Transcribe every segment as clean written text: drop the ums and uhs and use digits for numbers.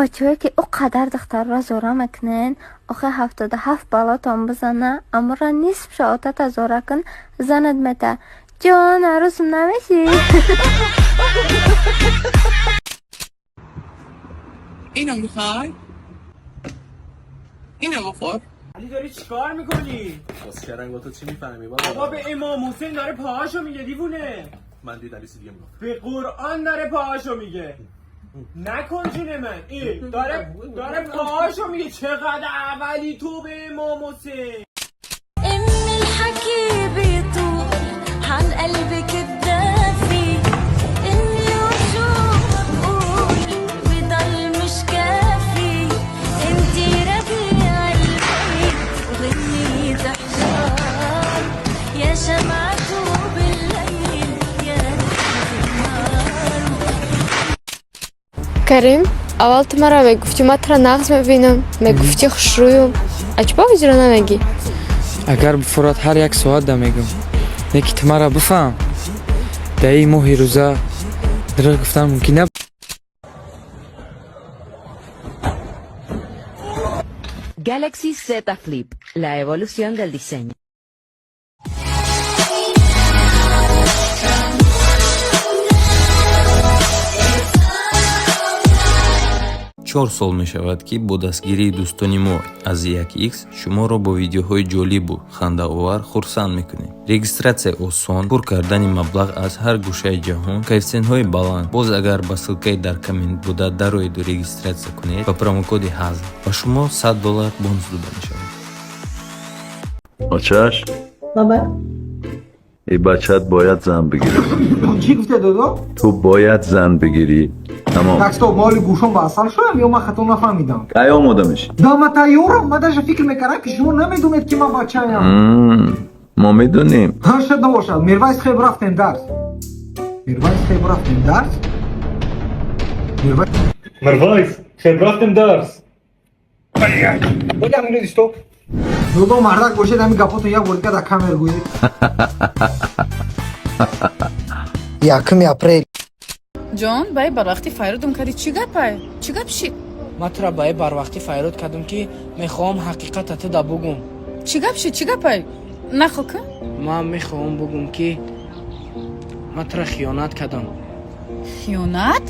Бачаҳое ки ӯ қадар духтарро зора мекунен, охи 77 балотон бизана, амора нисфша отата зора кун, занат мета. Ҷон, арӯсм намешӣ? اینو میخوای؟ اینو بخور. علی داری چیکار میکنی؟ رنگ تو چی میفهمی بابا؟ بابا به امام حسین داره پاهاشو میگه دیوونه. من دیدم یه چیز دیگه میگفت. به قرآن داره پاهاشو میگه. نکن جون من. ای داره پاهاشو میگه. چقدر اولی تو به امام حسین. ام الحكي بيطول عن قلبك الدافي، اني وشو بقول بضل مش كافي، انتي ربيع البيت وغنية حجار، يا شمعته بالليل يا نجمة النهار. Карим, аввал ту маро мегуфтӣ ман туро нағз мебинам, мегуфтӣ хушрӯюм. А чӣ ба ҳозиро намегӣ? Агар бифурад ҳар як соат да мегӯм, не ки ту маро бифаҳм, дар ин моҳи рӯза дурӯғ гуфтан мумкин на. Galaxy Z Flip, la evolución del diseño. Чор сол мешавад, ки бо дастгирии дӯстони мо аз 1x шуморо бо видеоҳои ҷолибу хандаовар хурсанд мекунем. Регистратсия осон, пур кардани маблағ аз ҳар гӯшаи ҷаҳон, коэффисиентҳои баланд. Боз агар ба ссылкаи дар коммент буда дароеду регистратсия кунед, ба промокоди ҳазл ба шумо 100 доллар бонус дода мешавад. Очаш? Баба. ای بچت باید زن بگیری. چی گفته دادو؟ تو باید زن بگیری، تمام. Так, стоп, ма ҳоли гӯшом ба асал шудам ё ман хато нафаҳмидам? کی آماده میشی؟ Да ма тайёрам, ма даже фикр мекардам, ки шумо намедонед, ки ман бачаям. ما میدونیم. Ҳа, шуд набошад. Мирвайс, хеб рафтем дарс. Мирвайс, хеб рафтем дарс. Мирвайс. Мирвайс, хеб рафтем дарс. Стоп. Додо, мардак бошед, ҳамин гапотон як бор дига дар камер гӯед. 1 апрел. Ҷон, баи барвақти файродум кардӣ, чӣ гапай? Чӣ гап шид? Ман тура баи барвақтӣ файрод кардам, ки мехоҳам ҳақиқата туда бугум. Чӣ гап шид, чӣ гапай? Нақл кун. Ман мехоҳам бугум, ки ман тура хиёнат кардам. Хиёнат?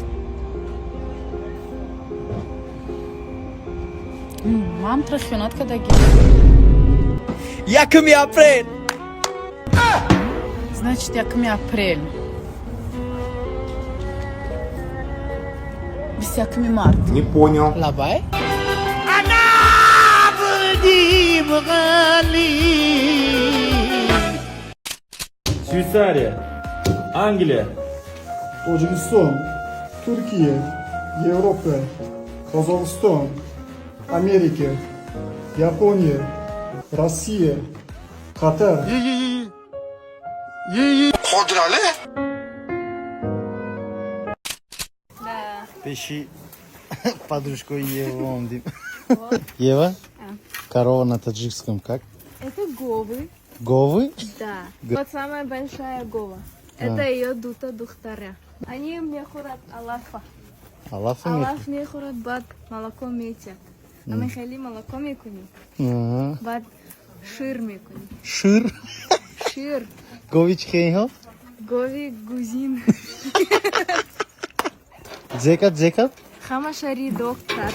Ман тура хиёнат кардагӣ? 1 апрел. Значит, 1 апрел, 21 март. Не понял. Лабай. Швейцария, Англия, Тоҷикистон, Туркия, Европа, Қазоқистон, Америка, Япония, Россия, Қатар. Қодиралӣ? Пеши подружкой Еву омдим. Ева? Корова на таджикском как? Это говы. Говы? Да. Вот самая большая гова. Это ее дута духтара. Они мехӯрад алафа. Алафа? Алаф мехӯрад, баъд молоко метят. Ами хеле молоко мекунӣ. Баъд шир мекунӣ. Шир? Шир. Гови чӣ хеҳо? Гови гузин. Зекат, зекат? Хамашари доктор.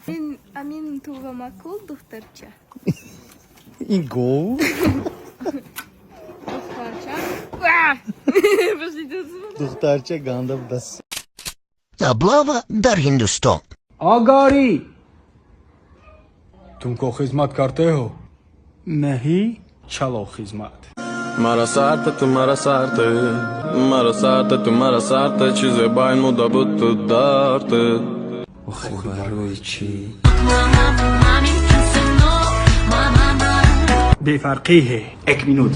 Амин, амин туға макул духтарча. Ин гов? Духтарча. Уа! Подождите. Духтарча ганда будааст. Облава дар Ҳиндустон. Огарӣ. तुमको खिदमत करते हो? नहीं, चलो खिदमत. Мара сарта, ту мара сарта, мара сарта, ту мара сарта, чизе байн муда буд ту дарта. Охи, барои чӣ? Бефарқӣ як минут.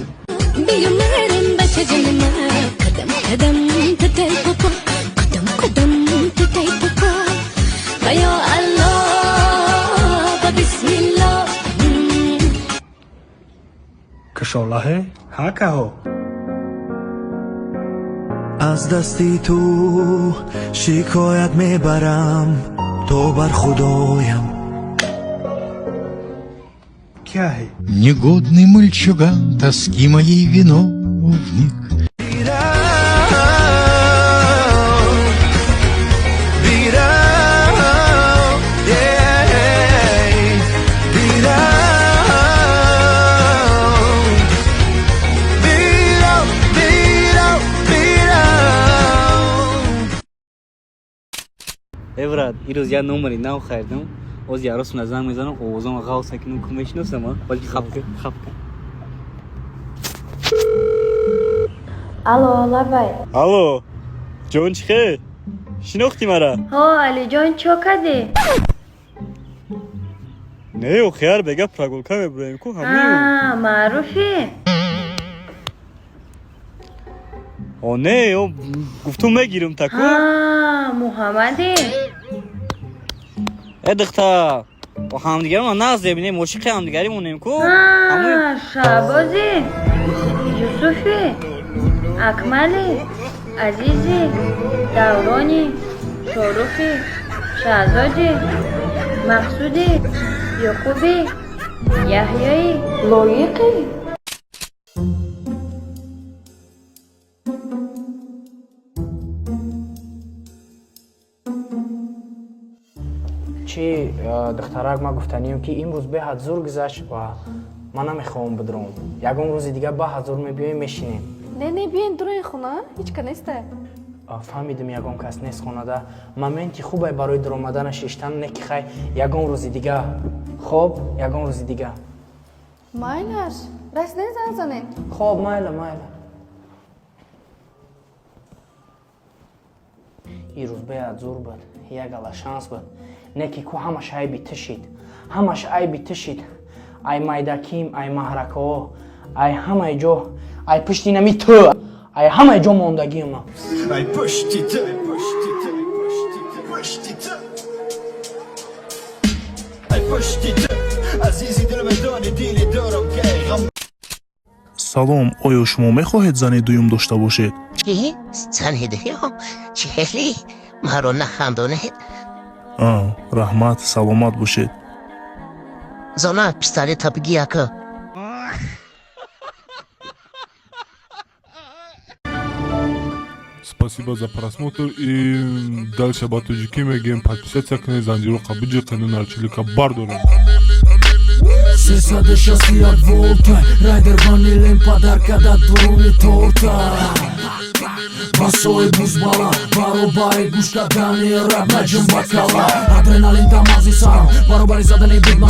قدم قدم تتي بابا، قدم قدم تتي بابا، يا الله بسم الله. Кашолаҳе ҳа каҳо. Аз дасти ту шикоят мебарам то бар худоям. क्या है? Негодный мальчуган, тоски моей виновник. Бирав, бирав, бирав, бирав, бирав. Э, брат, ирӯз як номери нав харидам. Оз яросона занг мезанам, овозама ғавса кунам, ку мешиносам, а? Балки хапка, хапка. Алло, лабай. Алло, ҷон, чӣ хел? Шинохтӣ мара? Ҳо, Алиҷон, чо кардӣ? Не, охир бега прогулка мебуроем ку ҳамин. А, маъруфӣ? О, не, о, гуфтум мегирам та ку. А, Муҳаммадӣ? Э, духтар, бо ҳамдигаримон нағз мебинем, ошиқи ҳамдигарӣ монем ку. А, Шаҳбозӣ, Юсуфӣ, Акмалӣ, Азизӣ, Давронӣ, Шоҳрухӣ, Шаҳзодӣ, Мақсудӣ, Ёқубӣ, Яҳёӣ, Лоиқӣ. Чӣ, духтарак, ман гуфтанием, ки имрӯз беҳад зур гузашт ва ман намехоҳам бидром. Ягон рӯзи дига баҳад зур мебиёем, мешинем. Не, не, биёен дурои хона, ҳеҷ ка неста. Фаҳмидим, ягон кас нест хонада. Моменти хубе барои дуромадана шиштан, не ки хай, ягон рӯзи дига. Хоб, ягон рӯзи дига. Майлаш, расидани занг занед. Хоб, майла, майла. Ирӯз беҳад зур буд, як ала шанс буд, не ки ку ҳамаш айби ту шид, ҳамаш айби ту шид. Ай майдаким, ай маҳракаҳо, ай ҳамаи ҷо, ай пушти нами ту, ай ҳамаи ҷо мондагима. Ай пушти ту, пушти ту, пушти ту, пушти ту, ай пушти ту, азизи дил, медони дили дорам ки ғам. Салом, оё шумо мехоҳед зани дуюм дошта бошед? Чӣ? Зани дуюм? Чӣ? Маро нахандонед. А, раҳмат, саломат бошед. Зона пистолета бигӣ, ака. Спасибо за просмотр и дальше ба тоҷикӣ мегӯем: подписаться кунед, занҷироқа биҷиқену нарчилика бардорем. 361 волта, райдер ванилем подарка да дуруни торта. Басои бузбала, баробари гӯш кардани раб наҷум бакала. Адреналин да мағзи сарам, баробари задани бигма.